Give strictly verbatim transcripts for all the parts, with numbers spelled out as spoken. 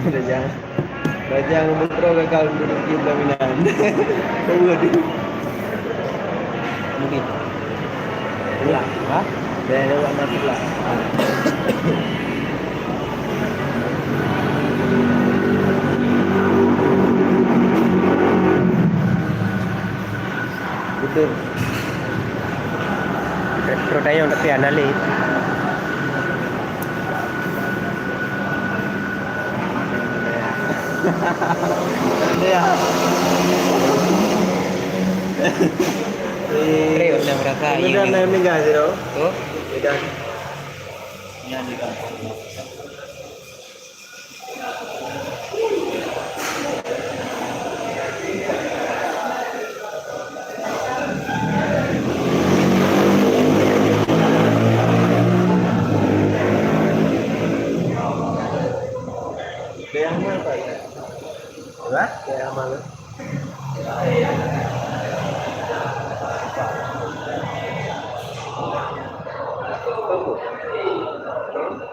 Bajang. Bajang meuntroe gagal menduduki pelaminan. Tahu tu. Mungkin. Ulang. Ha? Dah lewat masa lah. Betul. Terus tayang tapi analis. Ya. Terus, saya merasa ini ingin dah meninggal sih, tau. Tu? Ini dah. Ini dah. Apa?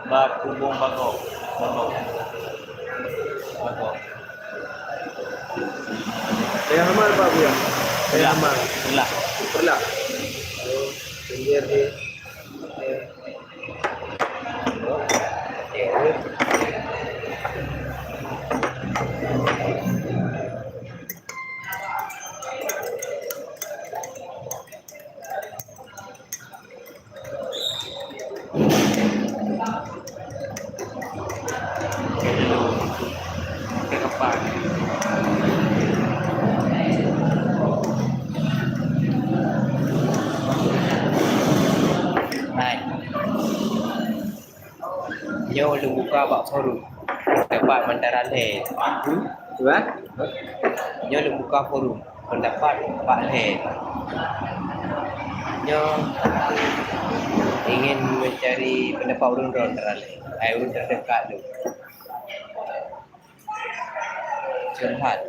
Bak kubung bagok. Bagok. Bagok. Dayah Amal, Pak Buya? Dayah Amal. Perlah. Perlah. Oh, pinggir di. Hai. Nyoe ulôn buka bak forum. Dapat mantara lhèe. Hmm? Cuba? Nyoe ulôn buka forum. Pendapat bak lhèe. Nyoe ingin mencari pendapat ulôn droe antara lhèe. Hai, ulôn terdekat tu. Curhat.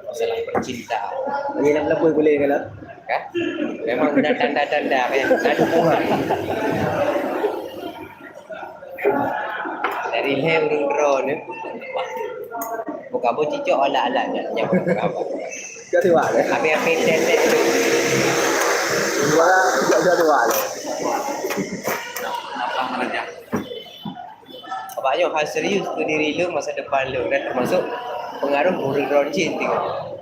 Masalah percintaan. Ini nak melepuh boleh ke lah? Kan? Memang ada tanda-tanda kan? Ada hubungan. Dari lhèe ureueng droe ni, bukan beucicok alat-alat nyan, nyan bukan apa. Jadi wak leh. Habis-habis tetek tu. Wala, jadi wak leh. Nampak merajah. Abang nyoe hal serius keu diri lôn, masa depan lôn, dan termasuk pengaruh ureueng droe jih tengok.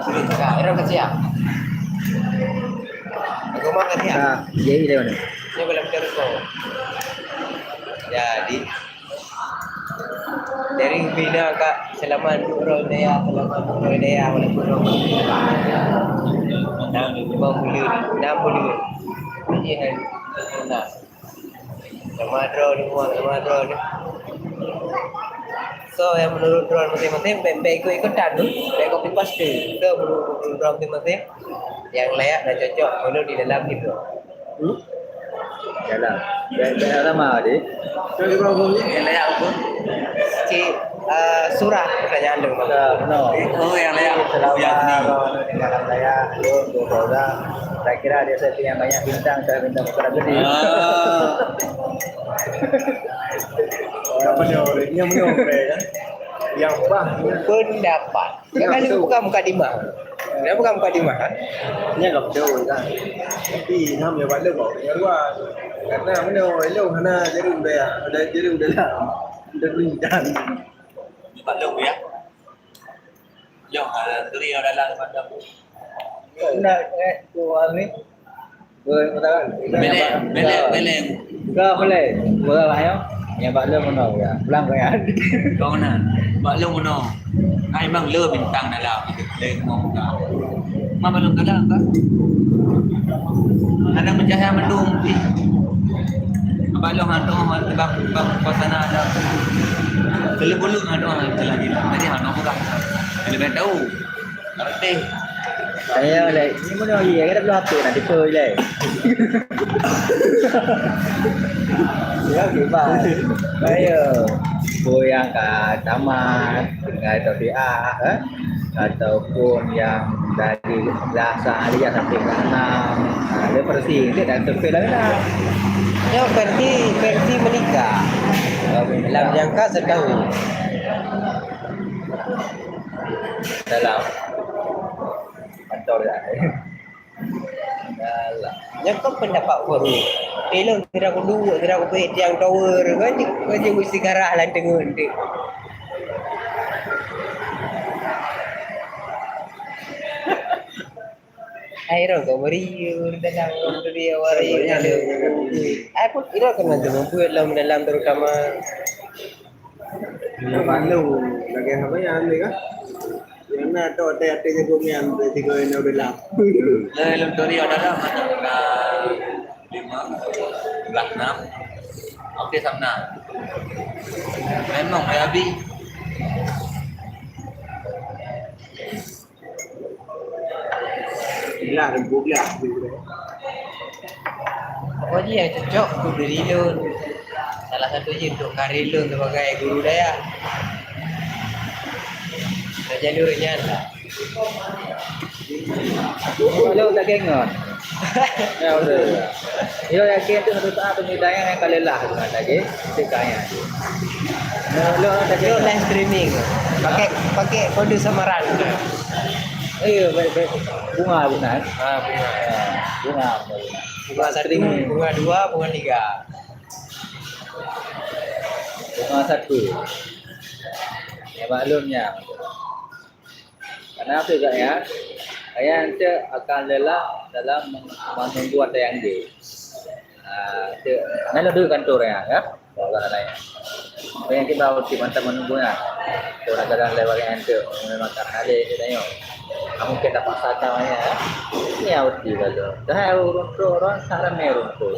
Ka, irong ka siap. Agama ka siap. Ah, jadi dari mana? Ini belum terus. Jadi, dari bina ka selamat duduk di dayah, selamat duduk di dayah, walaupun orang enam bulan, enam bulan. Ini kan, nah. Sama droe ni, buang sama droe ni. So, yang menurut droe masing-masing, bèk, bèk ikut-ikutan tu, bèk copy paste. So, menurut, menurut droe masing-masing, yang layak dan cocok menurut di dalam ni tu. Hmm? Dalam. Bèk, bèk sama, Dik. Yang layak apa? Cik, eh, surah pertanyaan tu, Bang. Dah, no. Oh, yang layak. Selama Yang ni. Abang tinggal dalam layak, tu, tu, tu, dah. Saya kira dia setting yang banyak bintang, saya bintang besar gede. Ah. Apa dia orang? Dia menurut saya, kan? Yang bah. Pendapat. Kan ada bukan mukadimah. Dia bukan mukadimah, kan? Ini agak betul, kan? Tapi, ham ya, bala kau. Yang luar. Karena mana orang hana jarum dia, ada jarum dalam. Ada bintang. Nampak dong, ya? Jom, ah, turi orang dalam macam tu. Nak, eh, tu, ah, ni. Boleh, boleh. Belek, belek, belek. Kau boleh. Boleh lah, ya. Ya, bak lôn meunoe, ya. Pulang kau, ya. Kau na. Bak lôn meunoe. Ai bang le bintang dalam. Le ngomong kau. Ma bak lôn dalam, kau. Ada mencahaya mendung. Bak lôn hantu, bak, bak, bak sana ada. Kelebulut hantu, jalan-jalan. Jadi, hantu bukan. Lebih tahu. Artis. Saya lagi, ni mana lagi? Ada belah tu nanti pun lagi. Ya, gimana? Saya, goyang kat taman, dengan Tabiah, eh? Ataupun yang dari Selasa hari sampai ke enam. Ha, dia versi, dia dah survei lah, kan? Dia versi, versi menikah. Dalam jangka setahun. Dalam kantor ya. Dalam. Nyan kan pendapat baru. Ilôn sira kuduek, sira kubeuet tiang tower kan, kan jeuet istikharah lam teungeut. Hai, rong kau meriur dalam dunia warai. Aku kira kan nanti membuat dalam, dalam terutama. Malu lagi apa ya, ni kan? Yang nak tahu hati-hati jago mian, tiga ini udah lah. Leh lôn turi adalah mana? Lima, sebelas enam. Oke, sama. Memang ya, Abi. Lah, dua belas. Apa dia yang cocok untuk diri lôn? Salah satu je untuk karir lôn sebagai guru dayah. Dah jalur nyan lah. Kalau tak kengon. Ya, betul. Yo yakin tu satu saat tu nilai yang akan lelah tu kan lagi. Cek kaya. Lo, lo tak Yo kengon. Live streaming. Pakai, pakai kode samaran. Eh, baik, baik. Bunga bukan? Ah, bunga. Ya, bunga. Bunga satu, streaming. Bunga dua, bunga tiga. Bunga satu. Ya, maklumnya. Karena apa juga ya? Saya nanti akan lelah dalam menunggu ada yang di. Ah, itu. Nah, dulu kantor ya, ya. Kalau ada yang. Apa yang kita harus mantap menunggu ya. Kalau ada lewat yang itu, memang tak ada itu tanya. Kamu kita paksa tawanya ya. Ini harus di lalu. Dah urun tu orang tak ramai urun tu.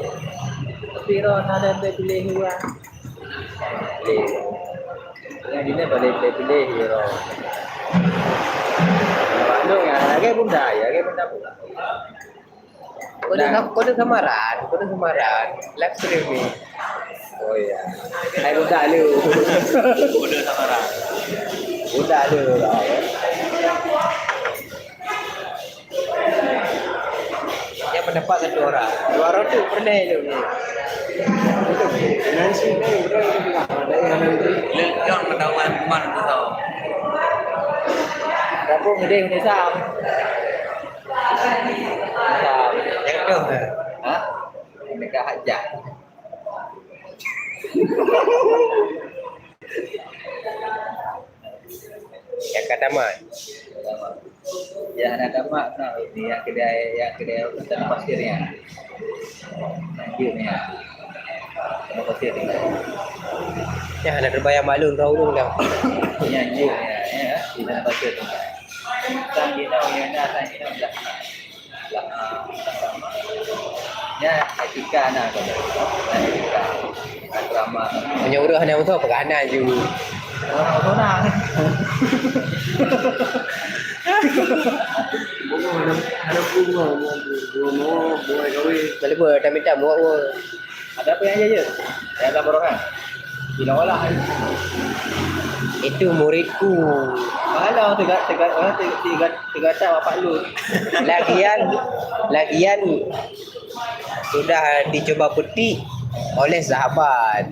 Tapi orang ada yang pilih orang. Pilih. Yang ini boleh pilih-pilih orang. Bandung ya, lagi bunda ya, lagi bunda pula. Kode Nah. Sam-, kode samaran, kode samaran. Live streaming. Oh iya. Hai bunda lu. Kode samaran. Bunda lu lah. Yang pendapat satu orang. Dua orang tu pernah tu. Nanti ni orang tu bilang ada yang nanti. Leon ketahuan mana tu tahu. Kampung gede Indonesia. Sam. Yang tu. Ha? Mereka hajat. Yang ka tamat. Ya, hana tamat, nah, ini yang kedai, yang kedai apa, tanah pasir ya. Lanjut ya. Tanah pasir ni. Ya, hana terbayang maklum dah urung dah. Ya, lanjut ya, ya. Di tanah pasir ni. Sang gina, ya, nah, sang gina dah. Ya, etika na tu. Etika. Asrama. Meunyoe ureueng hana usah, peugah hana ju. Orang sana. Bunga, ada, ada bunga, bunga, bunga, bunga, bunga, bunga. Kalau buat, dah minta buat, buat. Ada apa yang jaya? Saya laporan. Bila olah. Itu muridku. Malah tiga, tiga, tiga, tiga, tiga tak bapak lu. Lagian, lagian sudah dicoba petik oleh sahabat.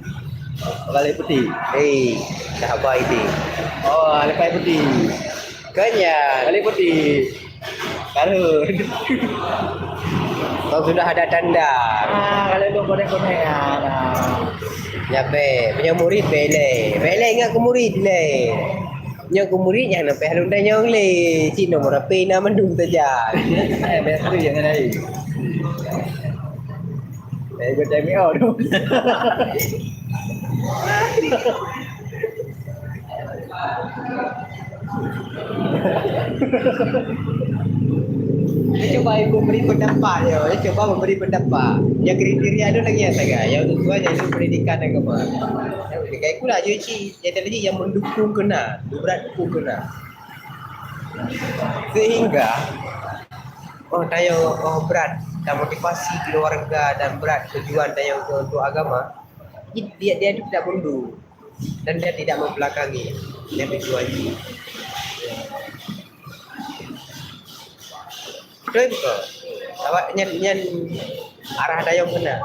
Kali petik. Eh, sahabat itu. Oh, lepas petik. Kan ya. Kali petik. Karun. Kau sudah ada tanda. Ah, kalau lu konek-konek, ah, nah. Nyabe, punya murid bele. Bele ingat ke murid le. Nyoe ke murid nyang nampak lôn tanyong le. Cik nomor H P na mandum saja. Eh, biasa tu jangan hari. Eh, gue time out. Dia cuba memberi pendapat ya, dia cuba memberi pendapat. Yang kriteria tu lagi yang saya, yang untuk tuan yang pendidikan agama. Yang pendidikan itulah je cik, yang tadi yang mendukung kena, berat dukung kena. Sehingga oh, tayong, oh, brat dan motivasi keluarga dan brat tujuan tayong untuk, untuk agama, dia, dia, dia tidak mundur dan dia tidak membelakangi yang tujuan ini. Betul bukan? Awak nyan, nyan arah tayong kena.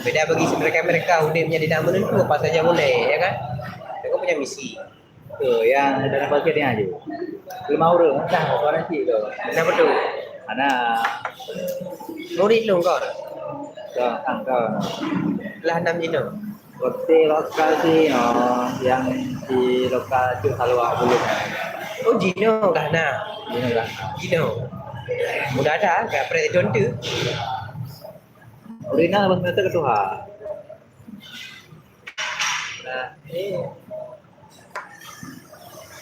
Beda bagi mereka-mereka udeb nyang tidak menentu apa saja boleh, ya kan? Mereka punya misi. Tu, yang dalam paket ni aja. Lima orang, entah, orang cik tu. Kenapa tu? Anak. Murid lu kau? Kau, kau. Lah enam jinoe. Roti lokal sih, oh, yang di lokal tu kalau awak belum. Oh, jinoe dah na. Jinoe dah. Jinoe. Mudah dah, kat Presiden tu. Original abang kata ketuha. Nah, eh.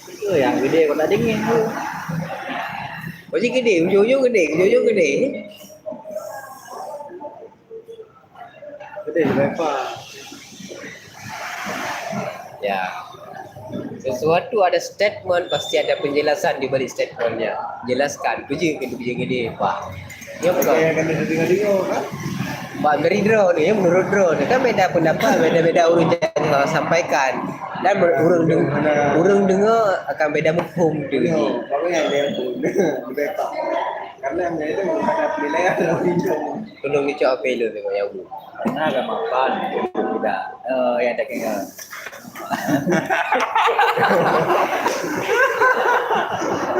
Itu yang gede kau tak dingin tu. Masih gede, ujung-ujung gede, ujung-ujung gede. Gede berapa? Ya. Sesuatu ada statement, pasti ada penjelasan di balik statementnya. Jelaskan, kerja ke kerja gede, Pak. Ya, betul. Yang kena dengar-dengar, kan? Pak, dari droe ni, ya, menurut droe ni, kan beda pendapat, beda-beda ureueng yang sampaikan. Dan ber-, ureueng deng-, ureueng dengar akan beda muphom tu. Ya, baru yang dia pun. Lebih tak. Karena yang itu bukan penilaian dalam hidup. Tolong dicok apa lu tengok yang bu. Karena agama pan, tidak. Eh, yang tak kena.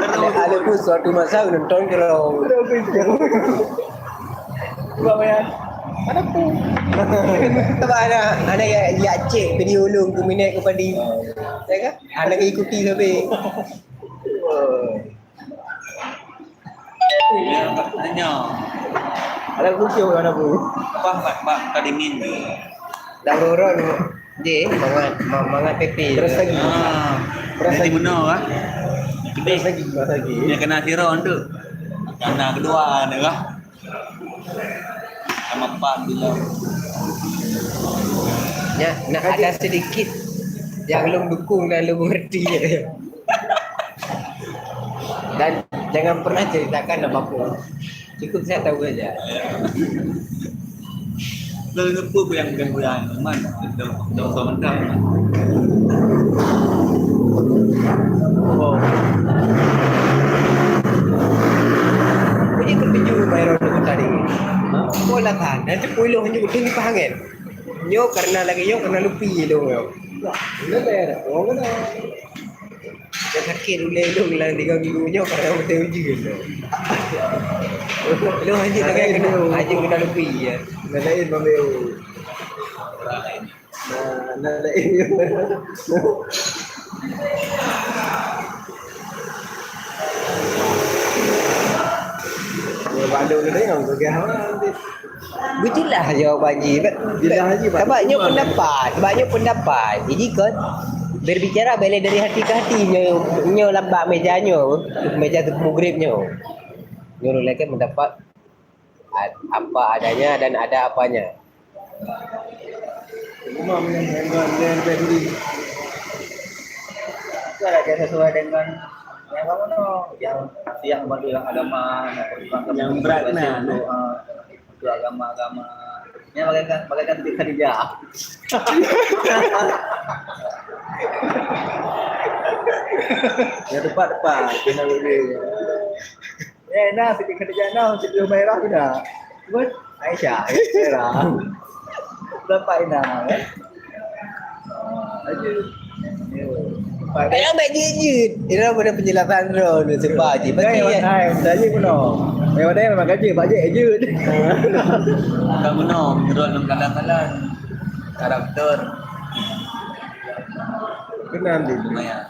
Ada, ada pun suatu masa nonton kalau. Sebab ya, ada pun. Sebab ada, ada yang lihat cek video lu ke minat ke padi. Ya kan? Ada yang ikuti sampai. Nyoe. Alah, kucing mana, Bu? Bah, bah, bah, ka dingin. Dah rorot, je, mangat, ma-, mangat pepe. Terus lagi. Ah, terus lagi. Meunoe, ah. Terus lagi, terus lagi. Dia kena sirong tu. Kena kedua ni, ah. Sama pan bila. Ya, nak ada sedikit yang lôn dukung dan lôn mengerti. Dan jangan pernah ceritakan apa pun. Cukup saya tahu saja. Lalu apa yang bukan bulan? Man, dah dah mentah. Oh. Punya ketujuh bayar orang tadi. Ha? Bola kan. Nanti puluh hanya betul ni pahangan. Nyoe karena lagi nyoe karena lupi lôn nyoe. Nyoe bayar. Oh, kena. Dah sakit ulèe lôn lah tiga minggu nyoe karena beutôi ujeuen tu. Lôn hajat lagèe kena, hajat kena lupi ya. Nah, lain bang Beo. Nah, nah, lain. Ya, bandung ni tengok, bagi awak nanti. Beujeulaih jawaban jih. Jeulaih jih, Pak. Sabab nyoe pendapat, sabab nyoe pendapat. Jadi kon berbicara boleh dari hati ke hati nyoe, nyoe lam bak meja nyoe, meja Maghrib nyoe. Nyoe lagèe pendapat a-, apa adanya dan ada apanya. Cuma yang, yang, yang, yang, yang, Itu ada biasa sesuai dengan yang apa tu? Yang, yang bantu yang agama, yang perjuangkan yang berat, nah. Untuk, ah, untuk agama-agama. Yang bagaikan, bagaikan Siti Khadijah. Ya, tepat, tepat. Kena boleh. Eh, nah, Siti Khadijah, nah, Siti Humairah tu dah. Betul? Aisyah, Humairah. Dapat Ina, kan? Ah, aja. Ya. Dapat. Ayang baik jijit. Ina pada penjelasan tu, ni sebab je. Kan, pasti yang ya. Wadai, dah je pun, oh. Yang wadai memang kerja, bajet je. Bukan menong, menurut dalam kalang-kalang. Karakter. Kenal dia. Lumayan.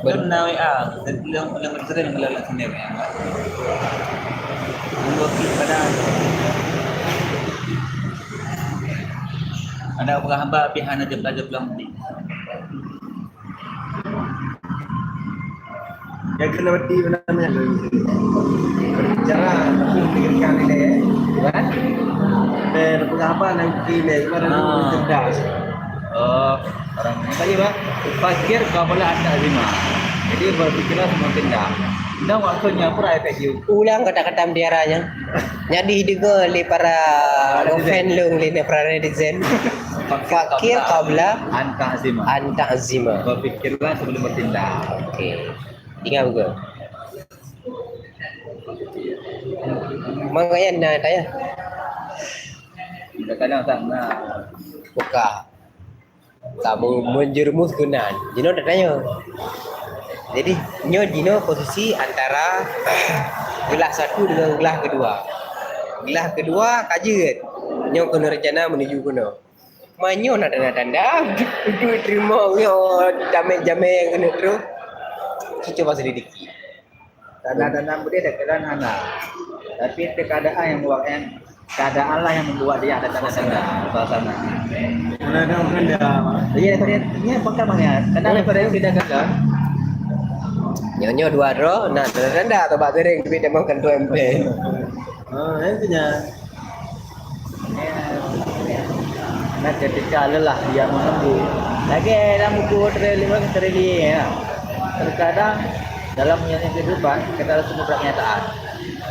Betul na W A, dan pulang, pulang sering kalau nak sendiri. Tunggu kita pada. Ada apa hamba pihak nak jemput, jemput pulang. Yang kena berhenti benar-benar. Cara aku mendengarkan ini, eh. Kan? Dan apa nanti, eh, kemarin. Ah. Cerdas. Oh, orang tadi, Pak, fakir qabla an ta'zima. Jadi, berpikirlah sebelum tindak. Dan waktunya pun efektif. Ulang kata-kata mutiara nyan. Jadi, didengar oleh para fan lôn, oleh para netizen. Fakir qabla an ta'zima. An ta'zima. Berpikirlah sebelum bertindak. Okey. Ingat betul. Makanya na tanya. Kadang-kadang tak na. Buka. Tak me-, menjerumus keunan. Jinoe tak tanya. Jadi, nyoe jinoe posisi antara gelah satu dengan gelah kedua. Gelah kedua ka jeuet. Nyoe keuneuk rencana menuju keunoe. Meunyoe na tanda-tanda, untuk terima nyoe jamé-jamé keuneuk terus. Kita coba selidiki. Tanda-tanda beudeh dak keulan hana. Tapi keadaan yang membuat, yang keadaan lah yang membuat dia ada tanda-tanda suasana. Mulai dah rendah. Iya, daripada ini apa kan, Bang, ya? Karena daripada yang tidak gagal. Nyoe-nyoe dua droe, nah, tanda-tanda atau bak sering duit dia makan dua empat. Ah, yang punya. Nah, ketika lelah dia menunggu, lagèe dalam buku Triliun, Triliun, ya. Terkadang dalam menjalani kehidupan, kita harus menabrak kenyataan.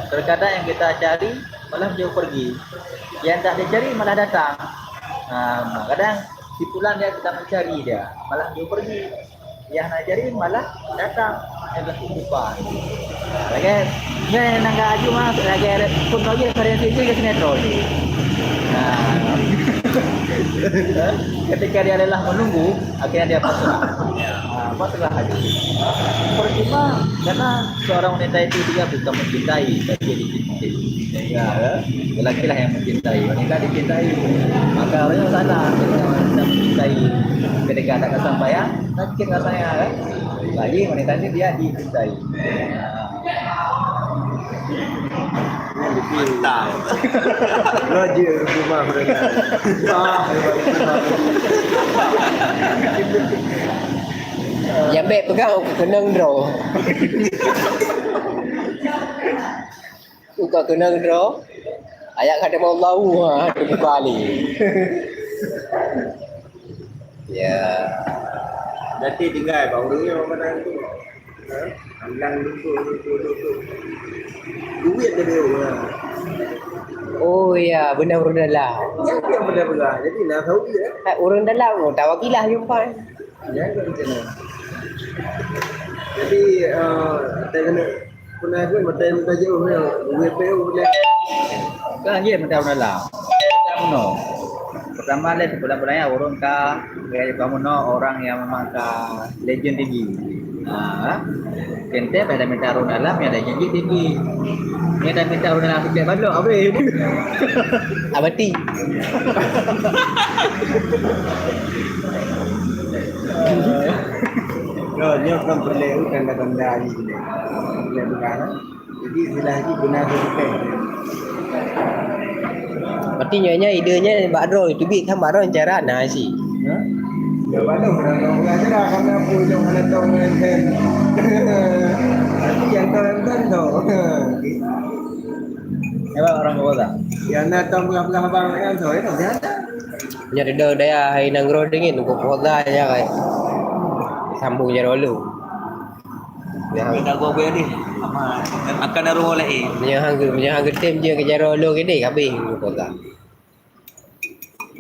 Terkadang yang kita cari malah jauh pergi. Yang tak dicari malah datang. Nah, kadang si fulan yang kita mencari dia malah jauh pergi. Yang nak cari malah datang. Yang tak jumpa. Lagèe, nyoe nyang ka aju mah, lagèe pun kau je referensi je ke sinetron. Nah. Ketika dia lelah menunggu, akhirnya dia pasrah. Ah, pasrah aja. Percuma, karena seorang wanita itu dia bukan mencintai, tapi dia dicintai. Ya, ya. Lelaki lah yang mencintai, wanita dicintai. Maka orang yang salah, ketika wanita mencintai, ketika ada kesampaian, sakit rasanya, kan? Lagi wanita ini dia dicintai. Mantap. Roger rumah mereka. Wah, hebat, hebat. Nyang bèk peugah keunong droe. Uka keunong droe. Ayat kata Allah, ha, terbuka ni. Ya. Berarti tinggal bak ureueng nyoe mana tu? Ha? Bilang lungkuk, lungkuk, lungkuk. Duit dia beu, ha. Oh ya, beuna ureueng dalam. Nyan nyang beuna-beuna. Jadi, nah, tahu dia. Ha, ureueng dalam, oh, tawakilah jumpa. Ya, kan, macam mana? Jadi, eh, tak kena Pernah pun mata yang tajam, ya. W P O boleh. Kan je mata dalam. Kamu no. Pertama le sekolah-sekolah yang urung ka, gaya kamu no orang yang memang ka legend tinggi. Ha. Kente pada minta urung dalam yang legend tinggi. Ni dah minta urung dalam sikit baru habis. Abati. Nyoe, nyoe kan perlu tanda-tanda ni. Perlu bukan. Jadi, istilah jih beuna sesukai. Berarti nyoe nyan ide nyan bak droe, teubiet kan bak droe cara na si. Ha? Ya, bak droe, bak droe. Bukan cara kami apa, jom mana tahu dengan kan. Tapi yang tahu, yang tahu, tahu. Ya, bak orang kota. Ya, na tahu belah-belah abang kan, tahu, ya, tahu, ya. Nyoe duduk daya hai nanggroe dingin, kota ya, kai. Sambung jaroe lu. Ya. Kita gua gue ni. Akan ada rumah lain. Meunyoe hang, meunyoe hang geutem je keu jaroe lôn geude, habéh kota.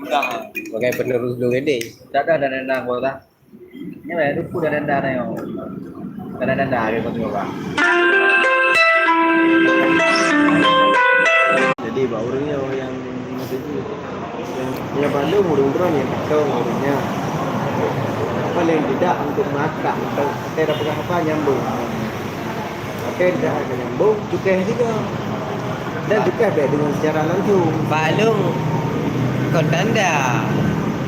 Udah. Sebagai penerus lôn geude. Tak ada dan endang kota. Ni lah, lupa dan endang ni. Dan endang dia pun juga. Jadi, bak ureueng nyoe nyang maksud jih, nyang, nyang paléng ureueng droe nyang katong ureueng nyan. Paléng tidak untuk meuakak, untuk kita dapat apa nyambung. Tapi dah ada nyambung, cukai juga. Dan cukai baik dengan secara langsung. Bak lôn, kon tanda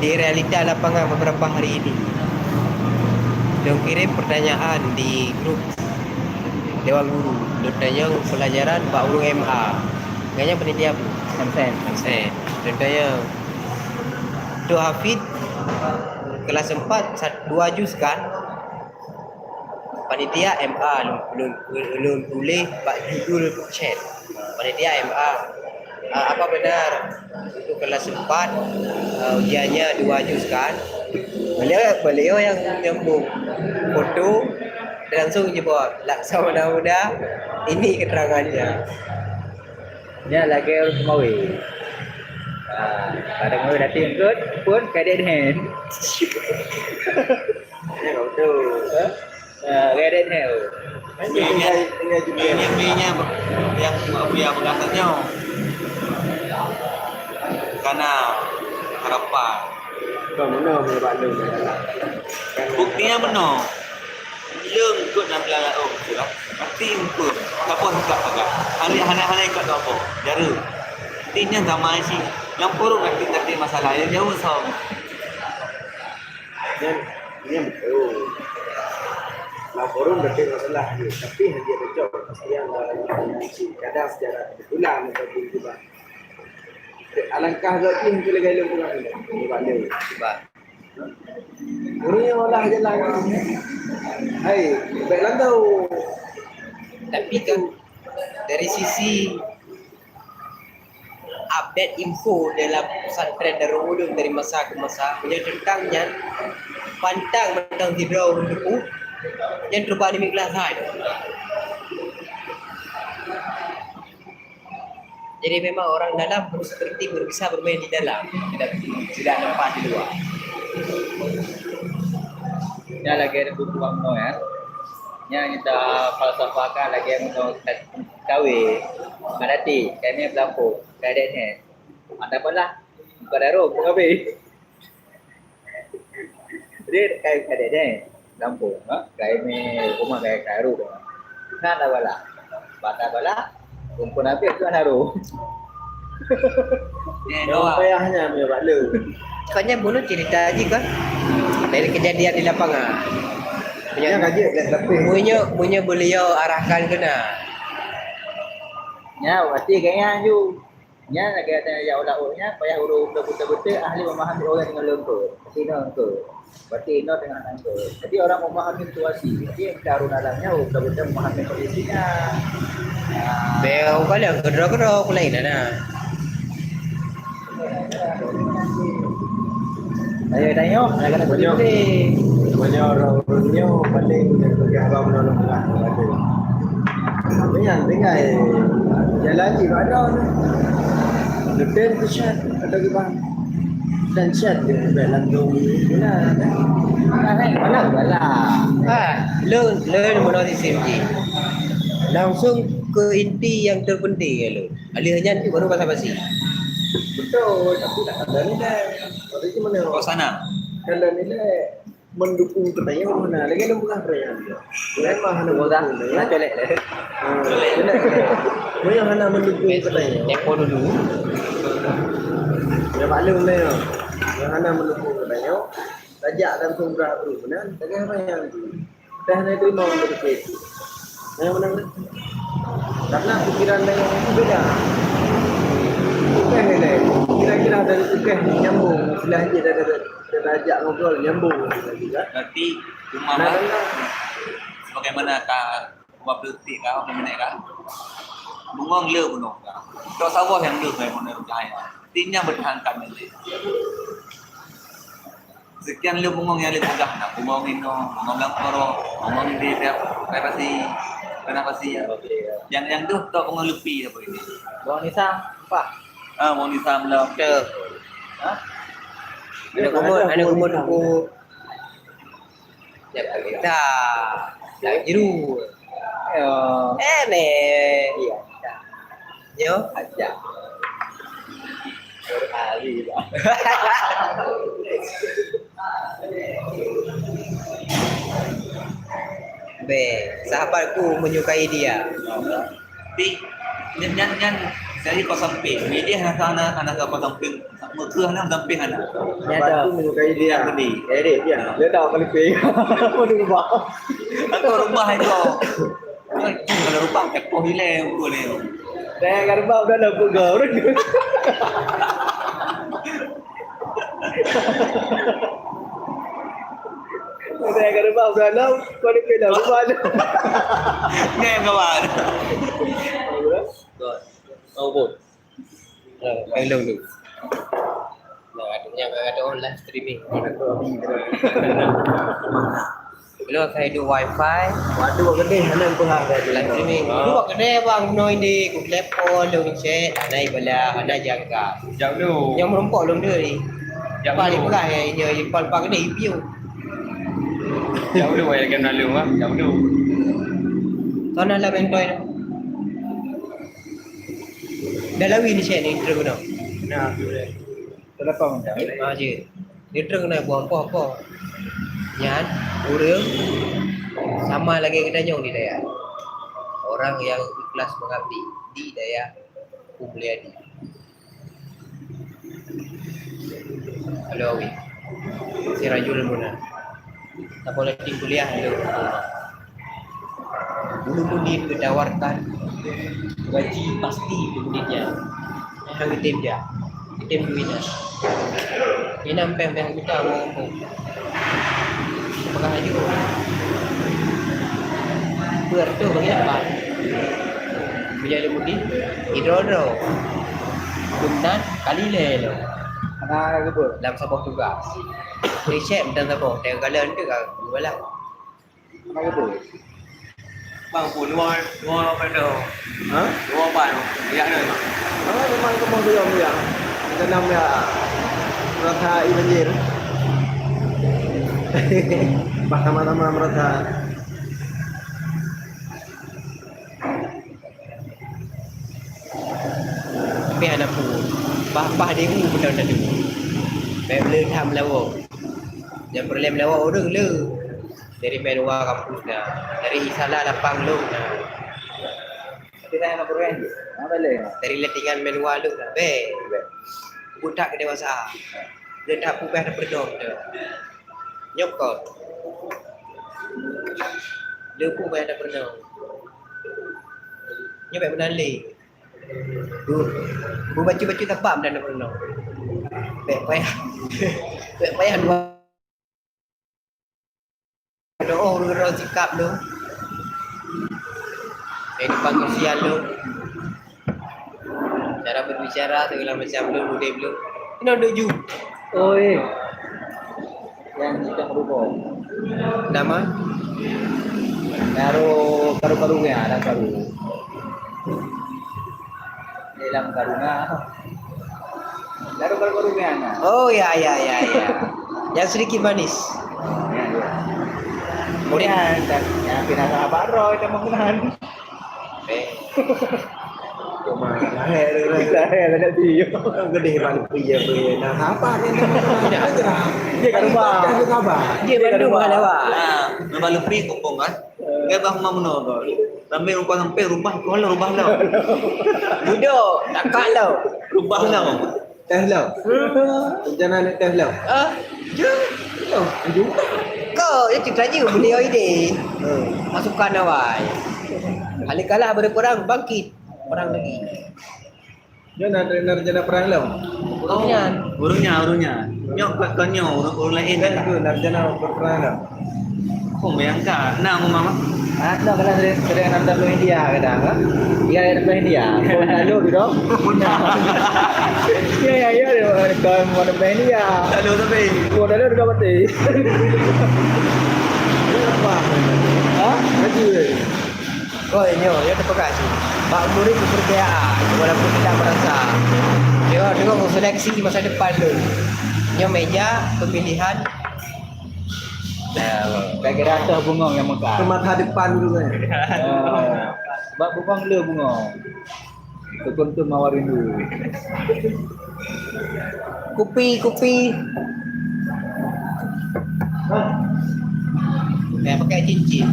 di realita lapangan beberapa hari ini. Lôn kirim pertanyaan di grup Dewan Guru. Lôn tanyong pelajaran bak ureueng M A. Gobnyan panitia peue? M S N. M S N. Lôn tanyong, Tok Hafid, kelas empat, sat-, dua juz kan? Panitia M A, lôn, lôn, lôn tuléh bak judul chat. Panitia M A, "Ah, apa benar untuk kelas empat, eh, ujiannya dua juz kan?" Beliau, beliau yang nyambung foto dan langsung jawab, "Laksamana Muda, ini keterangannya." Nyan lagèe ureueng Seumawe. Ah, kadang ureueng datang ikut pun kadek den. Ya, betul. Ha? Ah, kadek den. Mie nyan, mie nyan, mie nyan yang Abuya peugah nyoe. Kana harapan. Kon meunoe meunyoe bak lôn. Bukti nyan meunoe. Lôn ikot lam lam laôt tu lah. Pasti muphom. Saboh sikap pagat. Hana, hana, hana ikot saboh. Jareuk. Bukti nyan sama cit. Lam forum nanti, nanti masalah. Yang jauh sama. Nyan, nyan beutôi. Lam forum beutôi masalah dia. Tapi hanya cocok kepastian dalam komunikasi. Kadang secara kebetulan ataupun sebab alangkah gaki mungkin lagi lôn kurang ni. Sebab dia. Sebab. Ini malah jalan. Hai, baik lantau. Tapi kan dari sisi update info dalam pesantren Darul Ulum dari masa ke masa, meunyoe teuntang nyan, pantang mantong sidroe ureueng teupeu, nyan teubang nibak kelas hai. Jadi memang orang dalam harus seperti bisa bermain di dalam, tidak, tidak nampak di luar. Nyan lagèe buku Imam Nawawi, ya. Nyan kita falsafahkan lagèe meunoe kawé. Berarti kami pelampung, kadang ni. Ada apalah? Bukan darah, bukan habis. Jadi, kai kadek deh, gampông, ha? Kai meh rumah kai karu. Kan dah bala. Bata bala, rumpun habis tu dah ru. Eh, Yang doa. Payahnya punya bala. Kau nyan bunoe cerita jih kan? Dari kejadian di lapangan. Yang kaji dah tapi. Meunyoe, meunyoe beliau arahkan kena. Ya, berarti kayaknya ju. Nyan lagèe gata jak u laôt nyan payah ureueng beutôi-beutôi ahli memahami orang dengan lengkot. Berarti inoe lengkot. Berarti inoe tengah lengkot. Jadi orang memahami situasi. Jadi yang kita ureueng dalam nyan ureueng beutôi-beutôi memahami kondisinya. Ah. Bèk, bukan lé keudroe-keudroe, aku lain dah. Ayo tanyong, nak kena Banyak. Putih. Banyak orang-orang nyoe paling dia peugah abang menolong orang tu ada. Tapi yang tinggal jalan di mana tu? Luten tu syak atau ke bang? Dan syak dia bukan langsung guna kan? Mana bala? Ah, lôn, lôn menolong sistem je. Langsung ke inti yang terpenting ya lôn. Alih nyan tu baru basa-basi. Betul, tapi tak ada nilai. Tapi tu mana? Kau sana. Kalau nilai mendukung pertanyaan mana? Lagi ada bukan pertanyaan. Memang hana mendukung, ya. Nak colek deh. Ha, colek. Memang hana mendukung pertanyaan. Tempo dulu. Ya, maklum deh, ya. Yang hana mendukung pertanyaan, tajak langsung berah tu, benar? Tapi apa yang tu? Dah na terima orang berpikir. Yang mana? Karena pikiran dengan itu beda. Bukan nilai. Kira-kira dari tukang nyambung, istilah je dah, dah, dah, dah ajak ngobrol, nyambung juga. Berarti cuma nah, kan, sebagaimana ka buat politik ka, apa minat ka? Bengong le bunuh ka. Tak sabar yang le, yang mana cahaya. Tinjang bertahankan nanti. Sekian le bungong nyang le peugah na, bungong inoe, bungong lam koro, bungong di tiap renovasi, renovasi. Yang, yang tu tak bungong lepi apa ini? Bungong Nisa, apa? Ah, bungong Nisa malam. Betul. Ha? Ada kumut, ada kumut buku. Ya, kita. Lagi dua. Ya. Eh, ni. Iya. Yo, aja. Beralih lah. Be, sahabatku menyukai dia. Tapi nyan, nyan, nyan, saya kau samping. Milih anak, anak, anak kau samping. Meukeue hana meugampéh hana. Nyan tu menyukai dia. Yang pedih. Eh, dia, dia. Dia tahu kali pé. Apa dia rubah? Aku rubah itu. Kalau rubah, tak kau hilai aku ni. Saya akan rubah udah dah pegang. Saya akan rubah udah dah. Kau ni kena rubah tu. Ni yang kawan. Kau pun. Nah, main dong tu. Nah, adanya kat ada online streaming. Belum saya hidup wifi. Waduh, gede mana pun ada. Live streaming. Dulu buat kedai bang, no ini, ku telepon, dong chat, ada ibalah, ada jangka. Jauh dulu. Yang merempok belum dia ni. Jauh dulu. Paling pegang ya, ini, paling pakai ni, I P O. Jauh dulu, ya, kan lalu, ah. Jauh dulu. Mana lah main boy tu? Dah lawi ni, Syekh, ni, terus kena. Nah, terlepas macam ni. Ah, je. Dia terus kena buang poh-poh. Nyan, ureueng sama lagèe geutanyoe di dayah. Orang yang ikhlas mengabdi di dayah Pu Mulyadi. Halo, Awi. Sirajul Muna. Saboh lading kuliah lôn. Ulôn Udin geutawarkan gaji pasti keu Udin nyan. Nyang geutém jak. Geutém duit nyan. Inong péng-péng juta ngon kampung. Peugah laju. Beureutoh bagi dapat. Meunyoe Ulôn Udin, sidroe-droe. Keunan kali lhèe lom. Hana geubeuet. Lam saboh tugas. Recheck mantong saboh. Teuka lôn teuka geubalak. Hana geubeuet. Bang, pun dua, dua apa tu? Ha? Dua apa tu? Ya, ada. Oh, memang kamoe belum ya. Tanam ya. Rasa i banjir. Bah sama-sama merasa. Tapi aneuk pu, bah-bah deungon beutôi tadi. Bèk le that meulawa. Nyang peureulèe meulawa ureueng le. Dari Menwa kampus na, dari Isala lapang lôn na. Tapi dah nak berani. Apa le? Dari Letingan Menwa lôn na. Bèk. Buta kedewasaan. Dia tak pubah dah pernah tu. Nyokot. Dia pubah dah pernah. Nyoe bèk meunan lé. Bu, bu bacut-bacut teupam dan peurunoe. Bèk payah. Bèk payah dua. Doa ureueng-ureueng sikap lôn. Kehidupan sosial lôn. Cara berbicara segala macam lôn, udép lôn. Inoe duek ju. Oi. Nyang jitong rukok. Nama? Baru, baru-baru ya, ada baru. Dalam karuna. Baru, baru-baru ya, nah. Oh, ya, ya, ya, ya. Yang sedikit manis. Ya, ya. Murid. Ya, dan yang pindah sahabat roh, itu mengenal. Eh. Cuma lahir, lahir. Lahir, lahir, lahir. Gedé bang, iya, iya. Nah, apa ni? Nah, apa ni? Iya, kan, Bang. Iya, kan, Bang. Iya, kan, Bang. Ha, memang lebih kumpung, kan? Enggak, Bang, mau menurut. Sampai rubah, sampai rubah, rubah lah, rubah lah. Duduk, takak lah. Rubah lah. Teh lom. Rencana nak teh lom. Ah, ya. Lom, jumpa. Kau, ya, cerita je beliau ide. Hmm. Masukan awai. Kali kalah berperang, bangkit. Perang lagi. Nyoe na, na rencana perang lom. Ureueng nyan. Ureueng nyan, ureueng nyan. Nyoe kon, kon nyoe, ureueng, ureueng laén. Kan tu na rencana perang lom. Kok bayangkan, na rumah mah. Ah, tu kadang sering, sering nonton film India kadang, kan? Iya, nonton India. Kok lalu tu dong? Bunda. Ya, ya, ya, dia kalau mau nonton India. Lalu tapi. Kok lalu tu dah mati. Apa? Hah? Maju, eh. Oh, nyoe, nyoe teupeugah cit. Bak murit kepercayaan, walaupun tidak merasa. Nyoe, nyoe seleksi masa depan lôn. Nyoe meja pemilihan. Nah, tak kira atas bungong yang mekar. Ke masa depan tu kan. Ah, bak bungong le bungong. Sekuntum mawar rindu. Kupi, kupi. Eh, pakai cincin.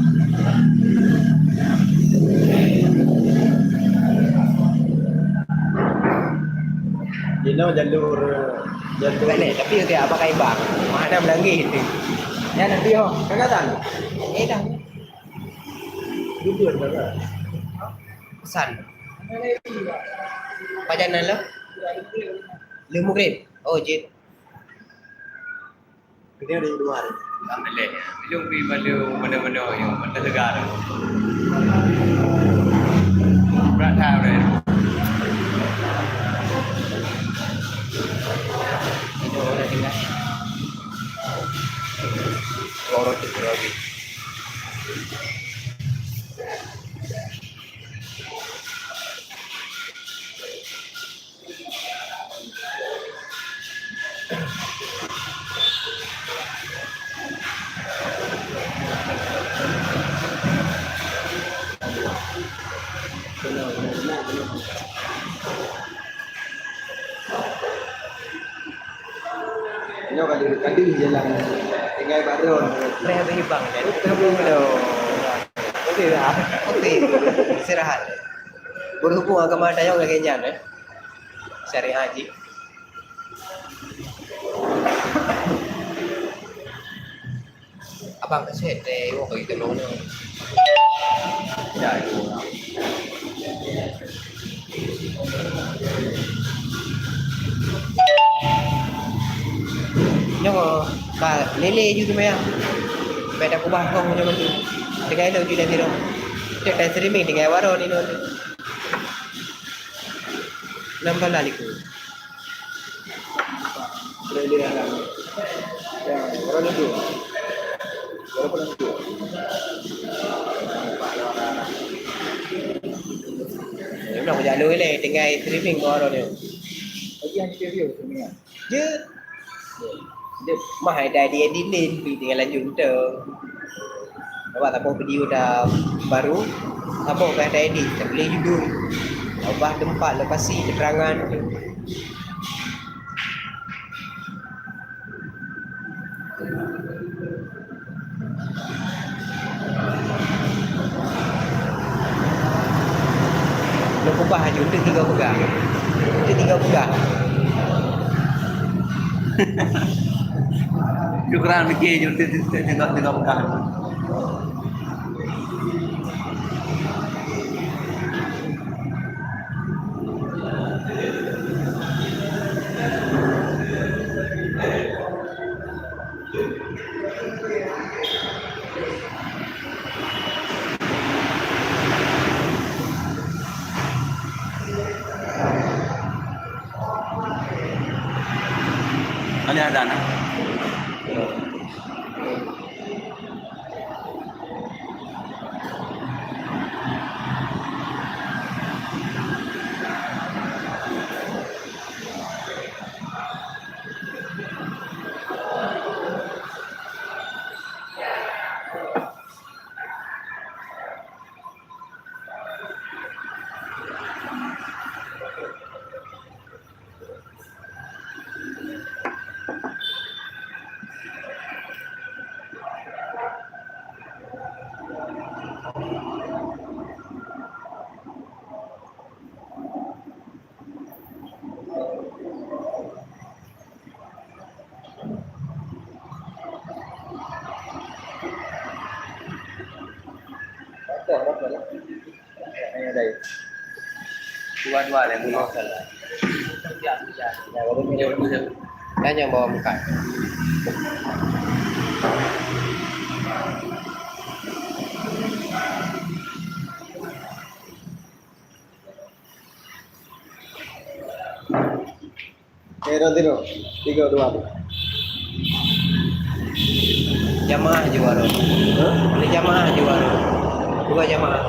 Inoe jalur, jalur. Balik, tapi dia pakai bang. Mana melanggi itu? Ya, nanti, oh. Kakak tan? Eh, dah. Duduk, kakak. Pesan. Pajan nan lo? Lheuh mugrib. Oh, jeuet. Dia di luar. Alhamdulillah. Belum pergi pada mana-mana yang mana negara. Berat dah, berat. Itu orang tinggal. Orang tu lagi. Nyoe ka deuh, ka deuh jalan tinggai bak droe. Dah habis bang kan? Okey lah. Okey, istirahat. Berhubung agama tayong lagi nyan, eh. Syariah jih. Abang ka set deh, wah, bagi tolong ni. Ya, ya. Nyoe ka lele ju tu maya. Beda kubah kong nyoe mandi. Dengan lo ju dah biro. Cek dah streaming dengan waro ni non. Enam belas liku. Boleh lihat lah. Ya, orang itu. Orang pun itu. Ya, udah, aku jalan ni, tinggal streaming ke orang ni. Lagi yang interview sebenarnya. Dia, dia mah ada di edit ni, tinggal lanjut tu. Awak tak apa video dah baru, apa dah ada edit, tak boleh judul. Ubah tempat, lokasi, keterangan tu. Lôn peugah laju, eunteuk tiga peugah. Eunteuk tiga peugah. Syukran, Miki, eunteuk tiga, tiga, tiga peugah. Ada adan, eh? Dua-dua lah, dua. Dan yang bawa bukan. Eh, nanti no. Tiga, dua, tu. Jamaah juara. Hah? Ada jamaah juara. Dua jamaah.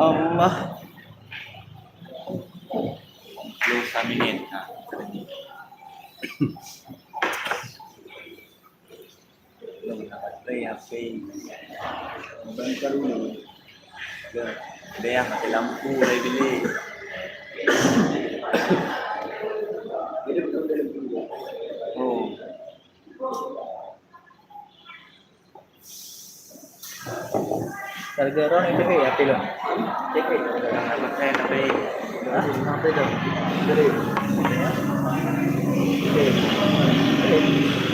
Allah. Dua puluh minit. Ha. Belum dapat play H P. Abang baru ni. Ada, ada yang mati lampu dari bilik. Jadi betul dari bilik. Oh. Harga ron itu, eh, H P lôn. Cek, eh. Pakai H P. Hah? Sampai dah. Jadi. Okey. Okey.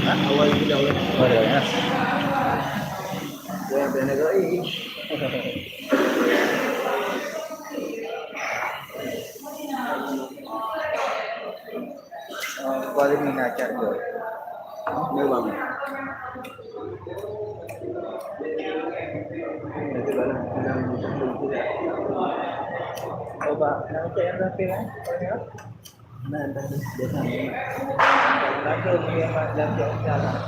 Hah? Awal juga, awal. Oh, dah, ya. Dah, dah nak gaji. Oh, kuali ni nak cari. Memang. Coba, nak cek yang rapi, kan? Nah, dah, dah, dah. Dah, dah, dah, dah.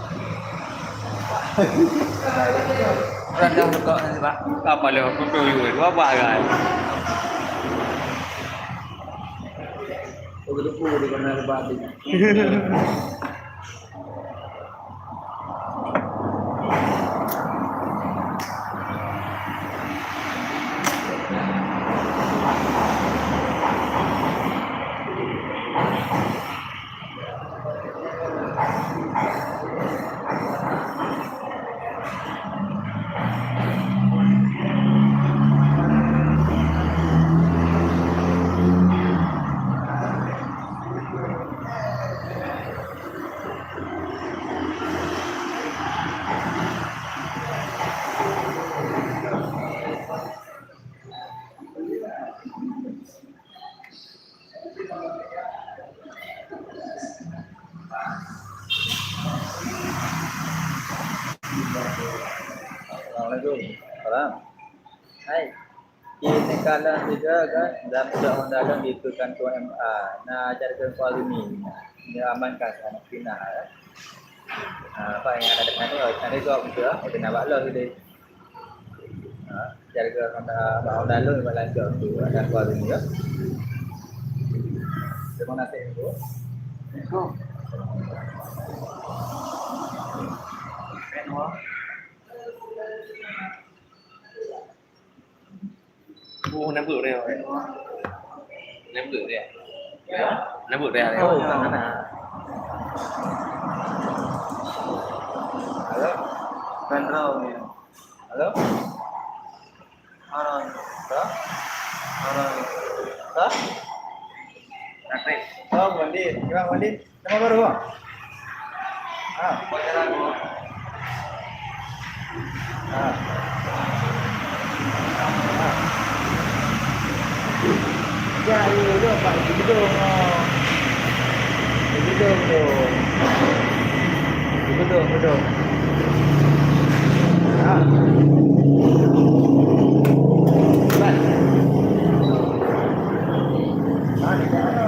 Orang dah buka nanti, Pak. Apa lewat foto you? Apa kan? Oh, betul, di mana lebat ni? Assalamualaikum. Salam. Hai. Di Tengkalan tiga kan, dan budak Honda lôn di Pekanto M A. Na cari keu Fahmi. Dia amankan sana, pinah, ya. Ah, apa yang ada dengan dia, ada jawab betul lah. Dia nak bak los dia. Ha, jaga Honda, bak Honda lôn bak lancok tu, ada keluar dunia. Terima kasih, Bro. Assalamualaikum. Oh, nabut dia. Nabut dia. Nabut dia. Oh, halo. Halo? Halo? Halo? Halo? Hah? Aktif. Oh, Wandi. Gimana, Wandi? Nama baru, Bang? Ah. Ah. Ah. Ya, ya, ya, Pak. Betul. Betul, betul. Betul, betul. Ha. Cepat. Ha, di mana dia?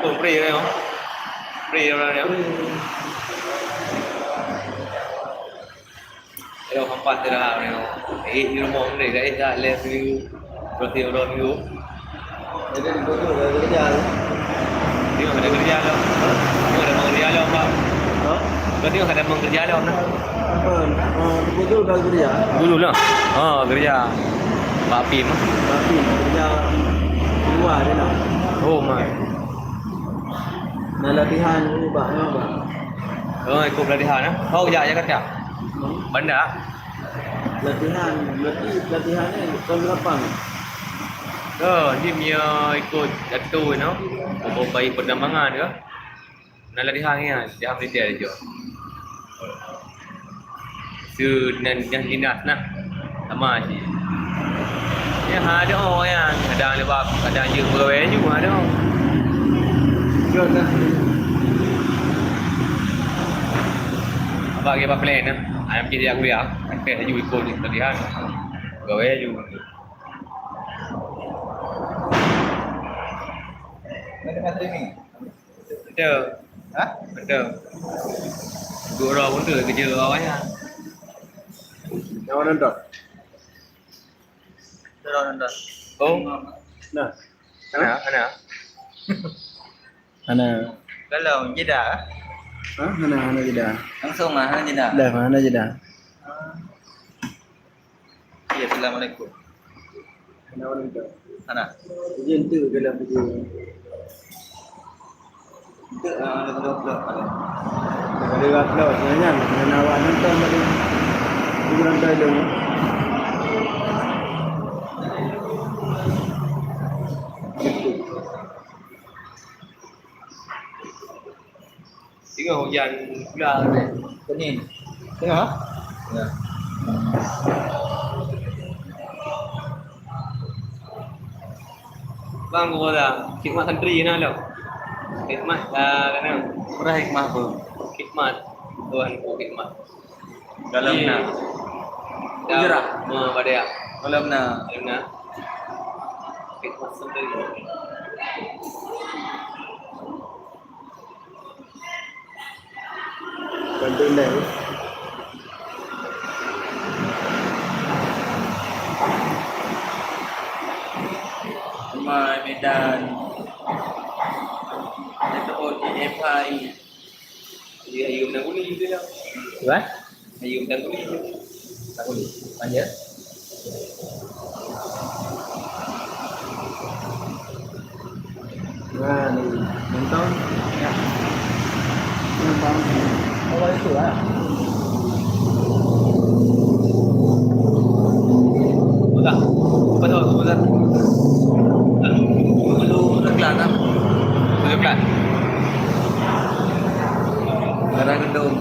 Oh, free ni, oh. Free orang ni, oh. Hello, hampa sira ni, oh. Eh, di rumah ni, guys, dah left view. Berarti orang view. Jadi, betul, dah kerja tu. Dia ada kerja tu. Dia ada kerja tu, Pak. Ha? Berarti ada kerja tu, nah. Apa? Oh, betul, dah kerja. Dulu lah. Ha, kerja. Pak Pim. Pak Pim, kerja luar dia lah. Oh, my. Nah, latihan dulu, Pak, ya, Pak. Oh, ikut pelatihan, eh? Oh, ya, Jakarta. Hmm. Bandar? Latihan, berarti pelatihan ni tahun berapa ni? Oh, ni dia ikut jatuh, you know. Mau bayi penerbangan ke? Nah, latihan ni, dia militer je. Su nan, nan dinas nah. Sama je. Ya, ada orang yang kadang lewat, kadang je pegawai je ada. Abang ke plan nah. Ayam kecil yang kuliah. Aktif laju ikut ni pelatihan. Gawai aju. Mana tengah streaming? Betul. Hah? Betul. Dua orang pun tu kerja awalnya. Yang mana tu? Dua orang tu. Oh. Nah. Hana, hana. Hana. Kalau jeda. Ha? Hana, hana jeda. Langsung lah, hana jeda. Dah, hana jeda. Ya, assalamualaikum. Hana, hana jeda. Hana. Jadi, itu dalam video. Itu, ah, ada, ada, ada. Ada upload, nyan, nyan. Nyan awak nonton tadi. Itu nonton dulu. Tengok hujan pula ni. Pening. Tengok, ah? Ya. Bang, gua dah khidmat santri na lo. Khidmat dah kena. Murah hikmah apa? Khidmat. Tuhan ku khidmat. Dalam na. Dalam na. Dalam na. Khidmat santri. Bantu ndai. Mai Medan. Itu O T F I. Iya, iya, benar boleh itu dah. Wah? Ayam tangguli. Tangguli. Panjang. Nah, ni. Nonton. Ya. Nonton. Oh, itu lah. Buka. Buka tu, buka. Belum tekelan, ah. Belum tekelan. Darah gendong.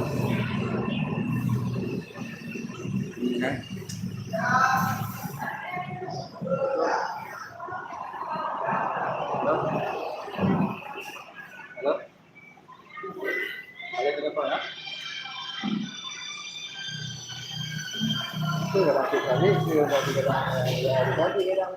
Halo? Halo? Halo, kenapa, ya? Itu dah masuk kali, itu dah masuk dalam, ya, dah masuk dalam.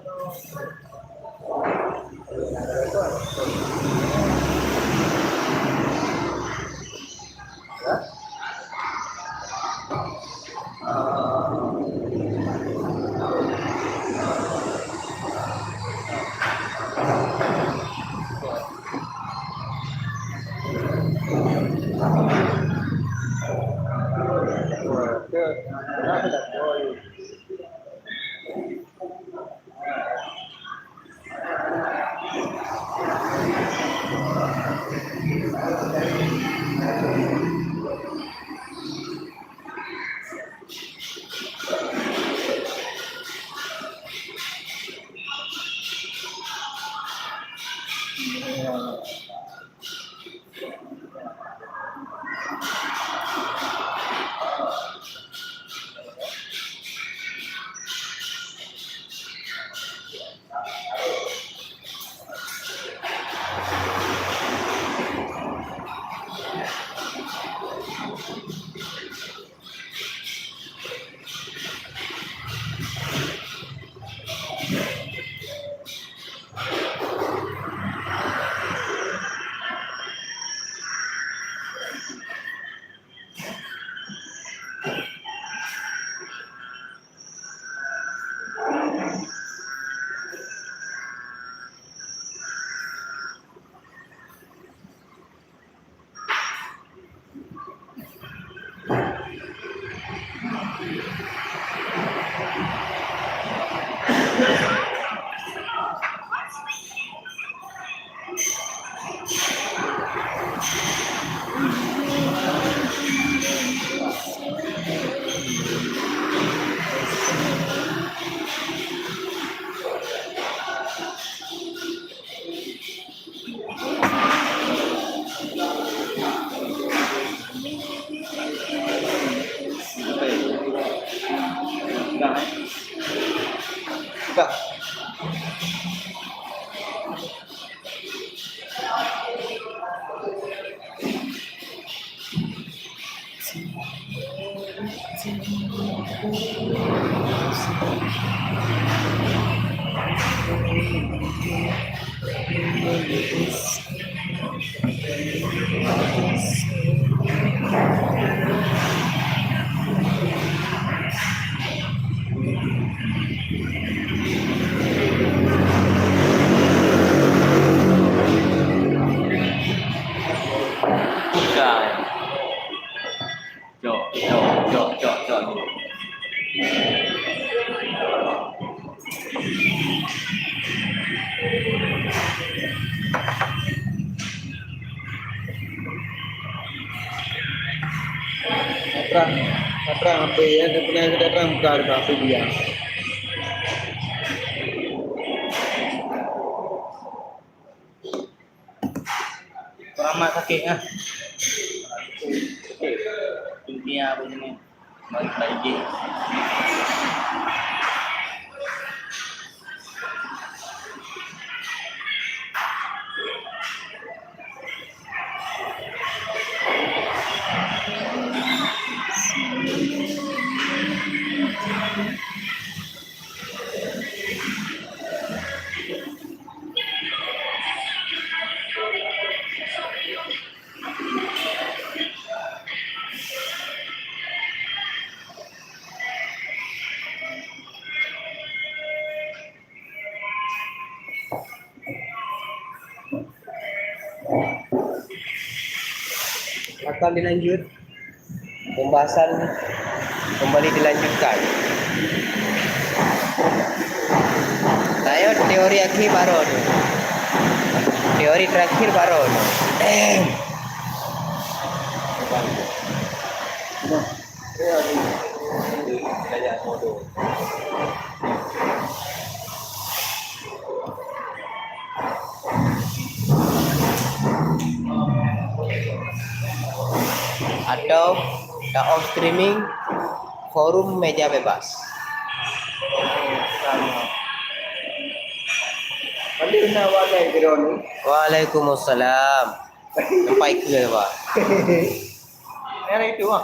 Bukan. Cok, cok, cok, cok, cok. Terang, terang apa ya? Dia pernah kita terang buka dekat apa dia. Keramat sakit ah. Dunia apa ni? Mari kita ijin. Akan dilanjut. Pembahasan kembali dilanjutkan. Nah, yo, teori akhir baru tu. Teori terakhir baru tu. Atau dakwah streaming forum meja bebas. Waalaikumsalam. Nampak ikeu apa? Era itu ah.